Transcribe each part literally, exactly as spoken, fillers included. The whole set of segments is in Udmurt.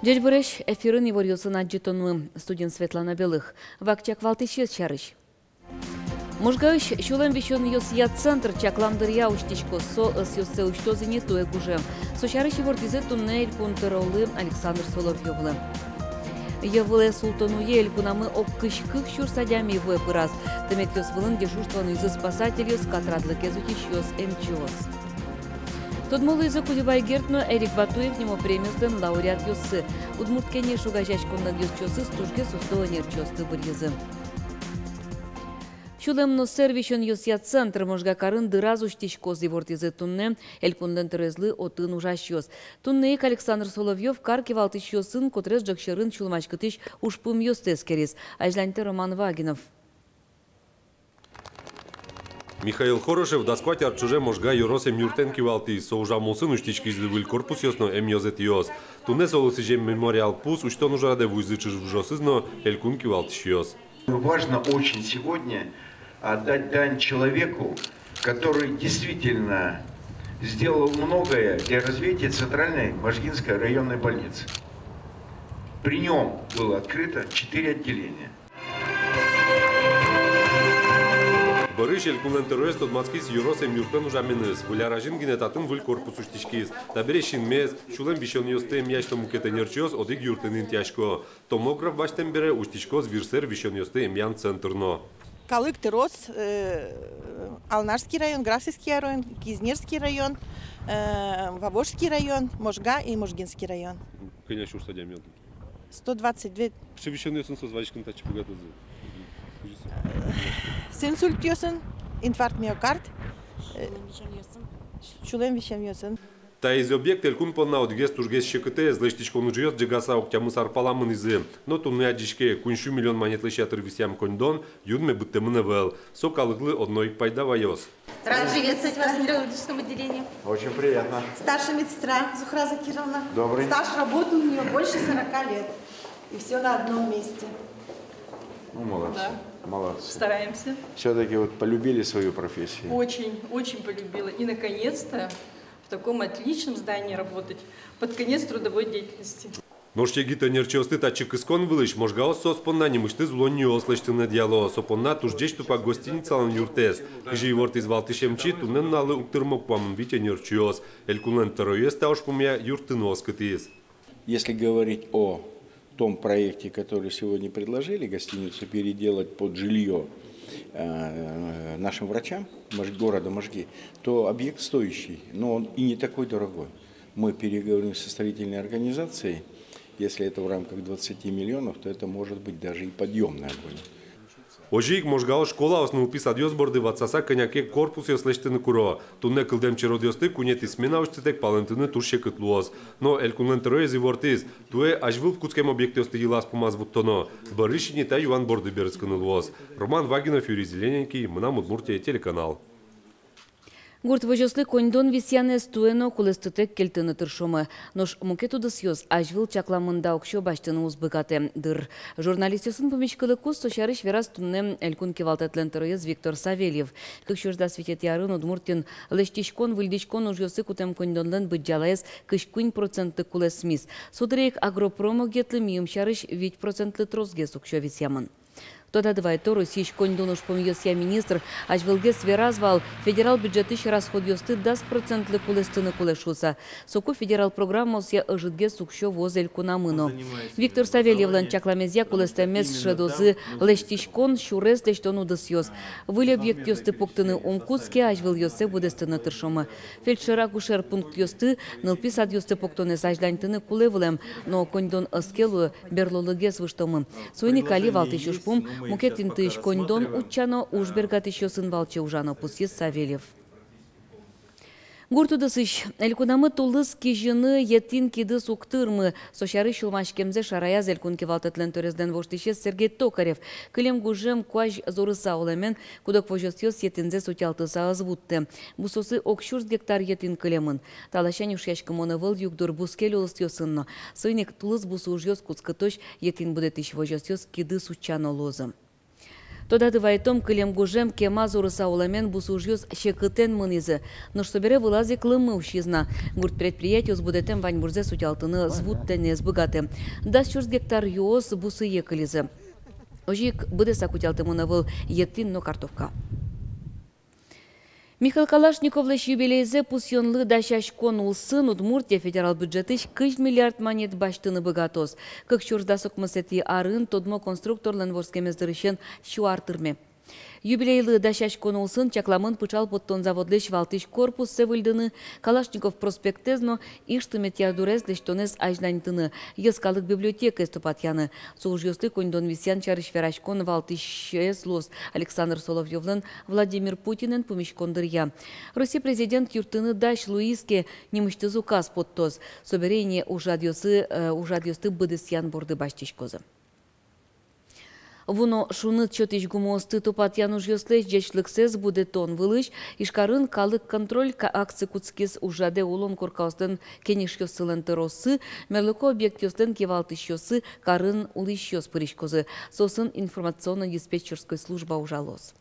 Ӟечбуресь! Эфирын иворъёсын адӟытонмы. Студиын Светлана Белых. Вакчияк валтӥсез сярысь. Можгаысь сюлэм висёнъёсъя центр чаклам дыръя усьтӥськоз. Со ӧсъёссэ усьтоз ини туэ гужем. Со сярысь ивортӥзы туннэ Элькун тӧролы Александр Соловьёвлы. Йӧ вылэ султон уе элькунамы ог кызь кык сюрс адями вуэ пыраз. Тыметъёс вылын дежурство нуизы спасательёс, катрадлыкез утисьёс, эмчиос. Тодмо луизы Кудебай Герд но Эрик Батуев нимо премиослэн лауреатъёссы. «Удмурт Кенеш» огазеяськонлэн ёзчиосыз тужгес усто ӧнерчиосты быръизы. Сюлэм но сэр висёнъёсъя центр Можга карын дыраз усьтӥськоз, ивортӥзы туннэ элькунлэн тӧроезлы отын ужасьёс. Туннэ ик Александр Соловьёв кар кивалтӥсьёсын котырес ӝӧк сьӧрын сюлмаськытӥсь ужпумъёсты эскериз. Азьланьтэ Роман Вагинов. Михаил Хорошев дас куать ар ӵоже Можга ёрос эмъюртэн кивалтӥз. Со ужам улсын усьтӥськизы выль корпусъёс но эмъёзэтъёс. Туннэ солы сӥзем мемориал пус усьтон ужрадэ вуизы чыжы-выжыосыз но элькун кивалтӥсьёс. Важно очень сегодня отдать дань человеку, который действительно сделал многое для развития Центральной Можгинской районной больницы. При нём было открыто четыре отделения. Бӧрысь элькунлэн тӧроез тодматскиз ёрос эмъюртэн ужаменыз. Выль ар азьын гинэ татын выль корпус усьтӥськиз. Табере синмес, сюлэм висёнъёсты эмъясь но мукет ӧнерчиос одӥг юртын интыясько. Томограф басьтэм бере усьтӥськоз вирсэр висёнъёсты эмъян центр но. Калык тыроз, э, Алнашский район, Граховский район, Кизнерский район, э, Вавожский район, Можга и Можгинский район. Кӧня сюрс адями отын? Сто двадцать две. Кыӵе висёнъёсын соос вазиськыны татчы быгатозы? С инсультъёсын, инфаркт миокард, э, сюлэм висёнъёсын. Таиз объект элькун понна одӥгез тужгес секытэз. Лэсьтӥськон ужъёс ӝегаса ог тямыс ар пала мынӥзы. Но туннэ адӟиське, куинь сю миллион манетлэсь ятыр висъям коньдон юнме быдтэмын ӧвӧл. Со калыклы одно ик пайда ваёз. Рад приветствовать вас в неврологическом отделении. Очень приятно. Старшая медсестра Зухра Закировна. Добрый. Стаж работы у неё больше сорока лет. И всё на одном месте. Ну, молодцы, да, молодцы. Стараемся. Всё-таки вот полюбили свою профессию. Очень, очень полюбила. И, наконец-то, в таком отличном здании работать под конец трудовой деятельности. Нош егит ӧнерчиосты татчы кыскон вылысь можгаос соос понна нимысьтыз улонниос лэсьтыны ӧдъяло. Со понна туж ӟеч тупа гостиницалэн юртэз. Кызьы ивортӥз валтӥсь эмчи, туннэ нуналлы уг тырмо куамын вить ӧнерчиос. Элькунлэн тӧроез та ужпумъя юрттыны оскытӥз. Если говорить о том проекте, который сегодня предложили, гостиницу переделать под жильё, э, нашим врачам Мож-, города Можги, то объект стоящий, но он и не такой дорогой. Мы переговорим со строительной организацией. Если это в рамках двадцати миллионов, то это может быть даже и подъёмная будет. Озьы ик можгаос школаос, нылпи садъёс борды ватсаса кӧня ке корпусъёс лэсьтыны куро. Туннэ кылдэм черодъёсты куинетӥ смена усьтытэк палэнтыны туж секыт луоз. Но элькунлэн тӧроез ивортӥз, туэ азьвыл кутскем объектъёсты йылаз-пумаз вуттоно. Бӧрысь ини та юан борды берытскыны луоз. Роман Вагинов, Юрий Зелененький, «Мынам Удмуртие» телеканал. Гурт возёслы коньдон висъянэз туэ но кулэстытэк кельтыны тыршомы. Нош мукет удысъёс азьвыл чакламында уксё басьтыны уз быгатэ, дыр. Журналистъёсын пумиськылыкуз со сярысь вераз туннэ элькун кивалтэтлэн тӧроез Виктор Савельев. Кык сюрс дас витетӥ арын Удмуртиын лэсьтӥськон-выльдӥськон ужъёсы кутэм коньдонлэн быдӟалаез кызь куинь процентлы кулэсмиз. Со дыре ик агропромогетлы мийым сярысь вить процентлы тросгес уксё висъямын. Тодады вайто, Россиысь коньдон ужпумъёсъя министр азьвылгес вераз вал, федерал бюджетысь расходъёсты дас процентлы кулэстыны кулэ шуыса. Соку федерал программаосъя ӧжытгес уксё вуоз элькунамы но. Виктор Савельевлэн чакламезъя, кулэстэмез шӧдозы лэсьтӥськон, сюрес лэсьтон удысъёс. Выль объектъёсты пуктыны ум кутске, азьвылъёссэ быдэстыны тыршомы. Фельдшер-акушер пунктъёсты, нылпи садъёсты пуктонэз азьланьтыны кулэ вылэм, но коньдон ӧз ке луы, берлолыгес выжтомы. Соин ик али валтӥсь ужпум — мукет интыысь коньдон утчано, уж бергатӥсьёсын валче ужано, пусйиз Савельев. Гурт удысысь. Элькунамы тулыс кизьыны етӥн кидыс уг тырмы. Со сярысь сюлмаськемзэ шараяз элькун кивалтэтлэн тӧроезлэн воштӥсез Сергей Токарев. Кылем гужем куазь зорыса улэмен, куд-ог возёсъёс етӥнзэс утялтыса ӧз вуттэ. Бусыосы ог сюрс гектар етӥн кылемын. Та ласянь ушъяськымон ӧвӧл югдур бускель улосъёсын но. Соин ик тулыс бусы ужъёс кутскытозь етӥн будэтӥсь возёсъёс кидыс утчано луозы. Тодады вайытом, кылем гужем кема зорыса улэмен бусы ужъёс секытэн мынӥзы. Нош собере вылаз ик лымы усиз на. Гурт предприятиос будэтэм ваньбурзэс утялтыны ӧз вуттыны, ӧз быгаты. Дас сюрс гектар юос бусые кылизы. Озьы ик быдэсак утялтэмын ӧвӧл етӥн но картовка. Михаил Калашниковлэсь юбилейзэ пусъёнлы дасяськон улсын Удмуртия федерал бюджетысь кызь миллиард манет басьтыны быгатоз. Кык сюрс дас укмысэтӥ арын тодмо конструкторлэн вордскемез дырысен сю ар тырме. Юбилейлы дасяськон улсын чакламын пыӵал поттон заводлэсь валтӥсь корпуссэ выльдыны, Калашников проспектэз но Иж тыметъя дурез лэсьтонэз азьланьтыны, йӧскалык библиотекаез тупатъяны. Со ужъёслы коньдон висъян сярысь вераськон валтӥсез луоз Александр Соловьёвлэн Владимир Путинэн пумиськон дыръя. Россия президент юрттыны дась луиз ке, нимысьтыз указ поттоз. Собере ини ужрадъёсы, э, ужрадъёсты быдэсъян борды басьтӥськозы. Вуоно шуныт сётӥсь гумыосты тупатъян ужъёслэсь ӟечлыксэс будэтон вылысь Ижкарын «Калык контроль» ка-, акци кутскиз. Ужрадэ улон коркаослэн кенешъёссылэн тӧроссы, мерлыко объектъёслэн кивалтӥсьёссы, карын улӥсьёс пыриськозы. Соосын информационно-диспетчерской служба ужалоз.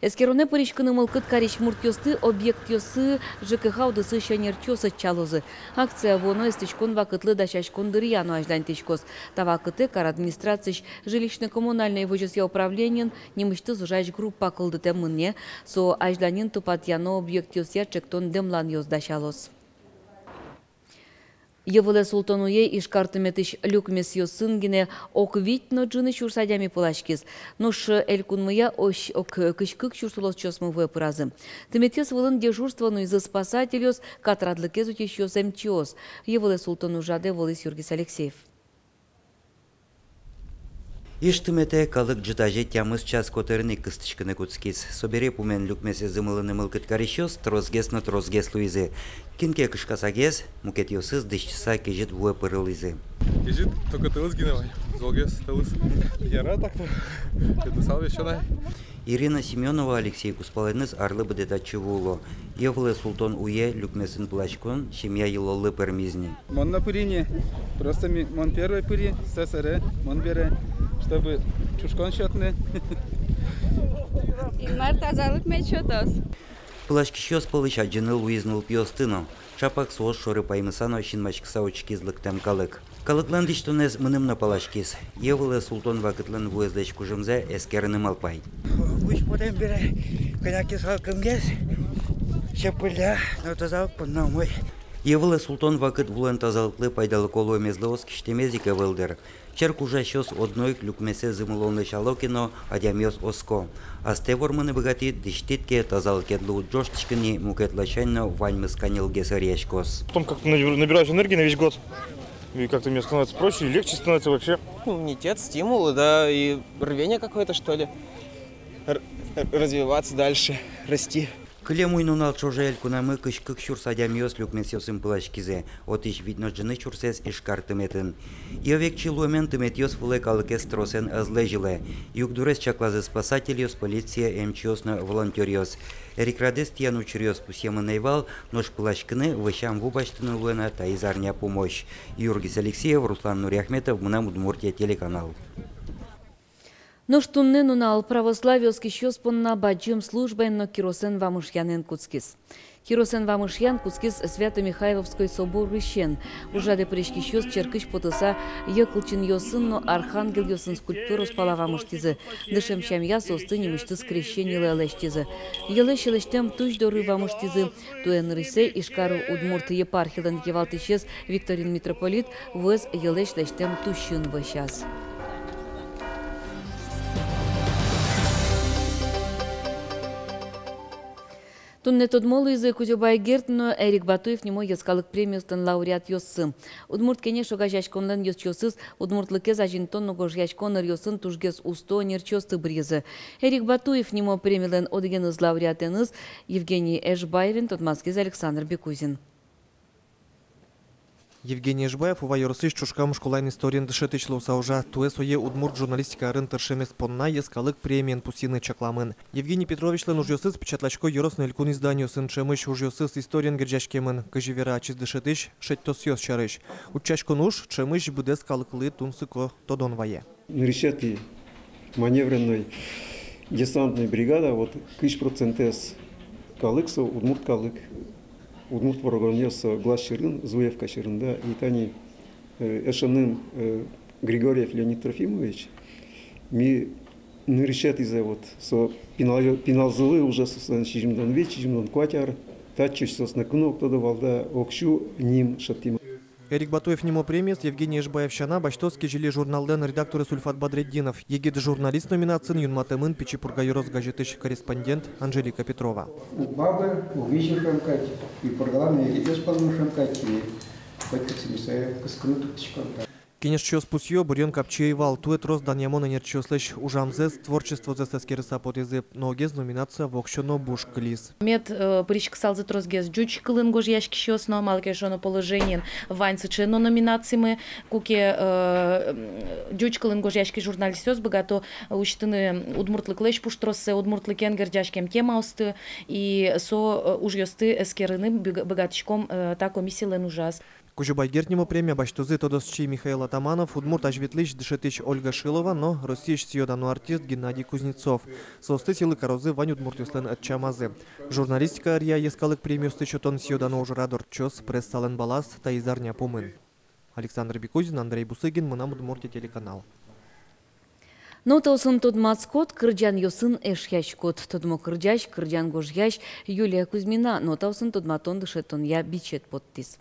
Эскеронэ пыриськыны мылкыд карись муртъёсты объектъёсы ЖКХ удысысь ӧнерчиос ӧтчалозы. Акция вуоно эстӥськон вакытлы дасяськон дыръя но азьланьтӥськоз. Та вакытэ кар администрациысь жилищно-коммунальной возёсъя управлениын нимысьтыз ужась группа кылдытэмын ни. Со азьланьын тупатъяно объектъёсъя ӵектон-дэмланъёс дасялоз. Йӧ вылэ султон уе Ижкар тыметысь люкмесъёсын гинэ ог вить но ӝыны сюрс адями пыласькиз. Нош элькунмыя озьы ог кызь кык сюрс улосчиосмы вуэ пыразы. Тыметъёс вылын дежурство нуизы спасательёс, катрадлыкез утисьёс, эмчиос. Йӧ вылэ султон ужрадэ вуылӥз Юргис Алексеев. Иж тыметэ калык ӝытазе тямыс час котырын ик кыстӥськыны кутскиз. Собере пумен люкмесэ зымылыны мылкыд карисьёс тросгес но тросгес луизы. Кин ке кышкасагес, мукетъёсыз дӥсьтыса кезьыт вуэ пырылӥзы. Кезьыт только тылыз гинэ вань, золгес тылыз. Яра так-то. Петысал вещёнай. Ирина Семёнова Алексей кузпалэныз арлы быдэ татчы вуыло. Йӧ вылэ султон уе люкмесын пыласькон семья йылоллы пӧрмиз ни. Мон но пыри ни. Просто ми-, мон первой пыри, сӧсыре, мон бере, чтобы чушкон сётны. Инмар тазалык мед сётоз. Пыласькисьёс пӧлысь адӟыны луиз нылпиосты но. Ӵапак соос шоры паймыса но синмаськыса учкиз лыктэм калык. Калыклэн дӥсьтонэз мыным но паласькиз. Йӧ вылэ султон вакытлэн вуэзлэсь кужымзэ эскерыны малпай. Вуж пурем бере кӧня ке салкымгес, сьӧпылля, но тазалык понна умой. Йӧ вылэ султон вакыт вулэн тазалыклы пайдалыко луэмезлы оскисьтэмез ик ӧвӧл, дыр. Черк ужасьёс одно ик люкмесэ зымылон лэсяло ке но, адямиос оско. Астэ вормыны быгатӥд, дӥсьтӥд ке, тазалыкедлы уд ӝожтӥськы ни, мукет ласянь но ваньмыз каньылгес ӧръяськоз. Потом как-то набир-, набираешь энергии на весь год. И как-то мне становится проще и легче становится вообще. Иммунитет, стимул, да, и рвение какое-то, что ли. Р-, р-, развиваться дальше, расти. Кылем уй-нунал ӵоже элькунамы кызь кык сюрс адямиос люкмесъёсын пыласькизы, отысь вить но ӝыны сюрсэз Ижкар тыметын. Йӧ векчи луэмен тыметъёс вылэ калыкез тросэн ӧз лэзьылэ. Югдурез чаклазы спасательёс, полиция, эмчиос но волонтёръёс. Эрикрадэз тӥян учыръёс пусъемын ӧй вал, нош пыласькыны, вӧсям ву басьтыны луэ на таиз арня пумозь. Юргис Алексеев, Руслан Нуриахметов, «Мынам Удмуртие» телеканал. Нош туннэ нунал православие оскисьёс понна бадӟым службаен но киросэн вамышъянэн кутскиз. Киросэн вамышъян кутскиз Свято-Михайловской соборысен. Ужрадэ пыриськисьёс черкысь потыса йӧ кылчинъёсын но архангелъёсын скульптураос пала вамыштӥзы. Дышем сямъя соосты нимысьтыз крещенилы лэсьтӥзы. Йӧлэсь лэсьтэм тусь доры вамыштӥзы. Туэ нырысьсэ Ижкар удмурт епархилэн кивалтӥсез Викторин митрополит вуэз йӧлэсь лэсьтэм тусьын вӧсяз. Туннэ тодмо луизы Кузебай Герд но Эрик Батуев нимо йӧскалык премиослэн лауреатъёссы. «Удмурт кенеш» огазеяськонлэн ёзчиосыз удмуртлыкез азинтон но гожъяськон ӧръёсын тужгес усто ӧнерчиосты быръизы. Эрик Батуев нимо премилэн одӥгеныз лауреатэныз Евгений Эшбаевен тодматскиз Александр Бекузин. Евгений Эшбаев Ува ёросысь Чушкам школаын историен дышетӥсь луыса ужа. Туэ сое удмурт журналистика ӧрын тыршемез понна йӧскалык премиен пусйыны чакламын. Евгений Петровичлэн ужъёсыз печатласько ёрос но элькун изданиосын. Ӵемысь ужъёсыз историен герӟаськемын. Кызьы вера ачиз дышетӥсь, шедьтосъёс сярысь. Утчаськон уж ӵемысь быдэс калыклы тунсыко тодон вае. Нырысетӥ Маневренной десантной бригада, вот, кызь процентэз калык со удмурт калык. Удмурт воргоронъёс со Глаз сьӧрын, Зуевка сьӧрын, да, и тани, э, эшеным, э, Григорьев Леонид Трофимович, ми нырысетӥзэ, вот, со пинал-, пиналзылы уже соослэн сизьымдон вить, сизьымдон куать ар, татчыозь соослы куно уг тодо вал, да, «Оксю» ним шедьтӥм. Эрик Батуев нимо премиез Евгений Эшбаев сяна басьтоз «Кизили» журналлэн редакторез Ульфат Бадретдинов. «Егит журналист» номинациын юнматэмын Пичи Пурга ёрос газетысь корреспондент Анжелика Петрова. Уг бабы, уг визьы шуэм кадь, и Пургалэн егитъёс пӧлын шуэм кадь, и котькыӵе сыӵе кыскыны турттӥськом. Кенешчиос пусъё, быръён капчи ӧй вал, туэ трос данъямон ӧнерчиослэсь ужамзэс, творчествозэс эскерыса потӥзы, но огез номинация воксё но буш кылиз. Мед, э, пыриськысалзы тросгес ӟуч кылын гожъяськисьёс но, малы ке шуоно, положениын вань сыӵе но номинациямы, куке, э, м, ӟуч кылын гожъяськись журналистъёс быгато усьтыны удмуртлыклэсь пуштроссэ, удмуртлыкен герӟаськем темаосты, и со, э, ужъёсты эскерыны быг-, быгатӥськом, э, та комиссилэн ужаз. Кузебай Герд нимо премия басьтозы тодосчи Михаил Атаманов, удмурт азьветлӥсь дышетӥсь Ольга Шилова но Россиысь сӥё-дано артист Геннадий Кузнецов. Соосты сӥлы карозы вань удмуртъёслэн ӧтчамазы. Журналистика ӧръя йӧскалык премиосты сётон сӥё-дано ужрад ортчоз прессалэн балаз таиз арня пумын. Александр Бекузин, Андрей Бусыгин, «Мынам Удмуртие» телеканал. Нотаосын тодматскод, кырӟанъёсын эшъяськод. Тодмо кырӟась, кырӟан гожъясь Юлия Кузьмина нотаосын тодматон-дышетонъя бичет поттӥз.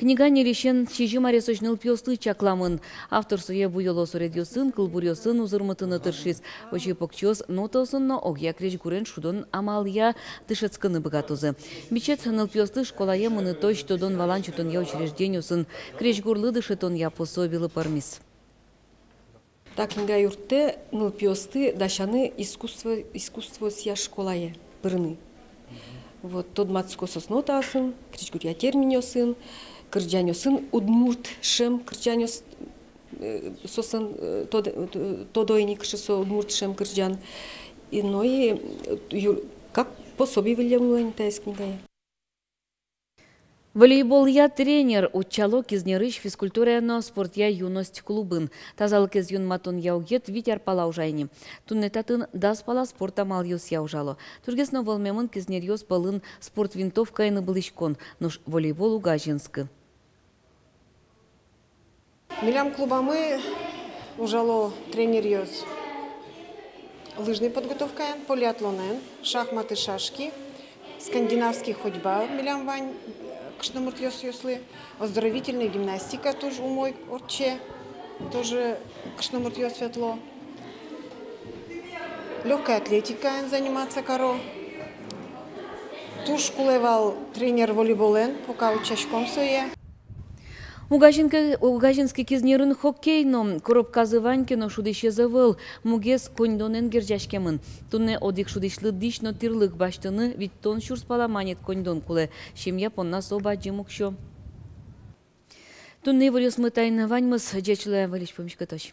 Книга ньыльысен сизьым аресозь нылпиослы чакламын. Автор сое буёло суредъёсын, кылбуръёсын узырмытыны тыршиз. Озьы покчиос нотаосын но огъя крезьгурен шудон амалъя дышетскыны быгатозы. Бичет нылпиослы школае мынытозь тодон-валан сётонъя учреждениосын, крезьгурлы дышетонъя пособилы пӧрмиз. Та книга юрттэ нылпиосты дасяны искусство, искусствоосъя школае пырыны. Вот, тодматско соос нотаосын, крезьгуръя терминъёсын, кырӟанъёсын, удмурт шӧм кырӟанъёс, э, соослэн, э, тодо-, э, тодо ини, кыӵе со удмурт шӧм кырӟан. И, ну и, э, ю-, как пособие выллем луэ ини таиз книгае. Волейболъя тренер утчало Кизнерысь физкультурая но спортъя «Юность» клубын. Тазалыкез юнматонъя угет вить ар пала ужа ини. Туннэ татын дас пала спорт амалъёсъя ужало. Тужгес но вӧлмемын кизнеръёс пӧлын спорт винтовкаен ыбылӥськон, нош волейбол уг азинскы. Милям клубамы ужало тренеръёс лыжной подготовкаен, полиатлонэн, шахматы, шашки, скандинавский ходьба милям вань, э, кышномуртъёслы, оздоровительная гимнастика туж умой ортче, тоже кышномуртъёс ветло. Лёгкой атлетикаен заниматься каро. Туж кулэ вал тренер волейболэн, пока утчаськом сое. Уг азинскы, уг азинскы Кизнерын хоккей но. Коробказы вань ке но, шудӥсез ӧвӧл, мугез коньдонэн герӟаськемын. Туннэ одӥг шудӥсьлы дӥсь но тӥрлык басьтыны витьтон сюрс пала манет коньдон кулэ. Семья понна со бадӟым уксё. Туннэ иворъёсмы таин ваньмыз. Ӟеч луэ, выльысь пумиськытозь.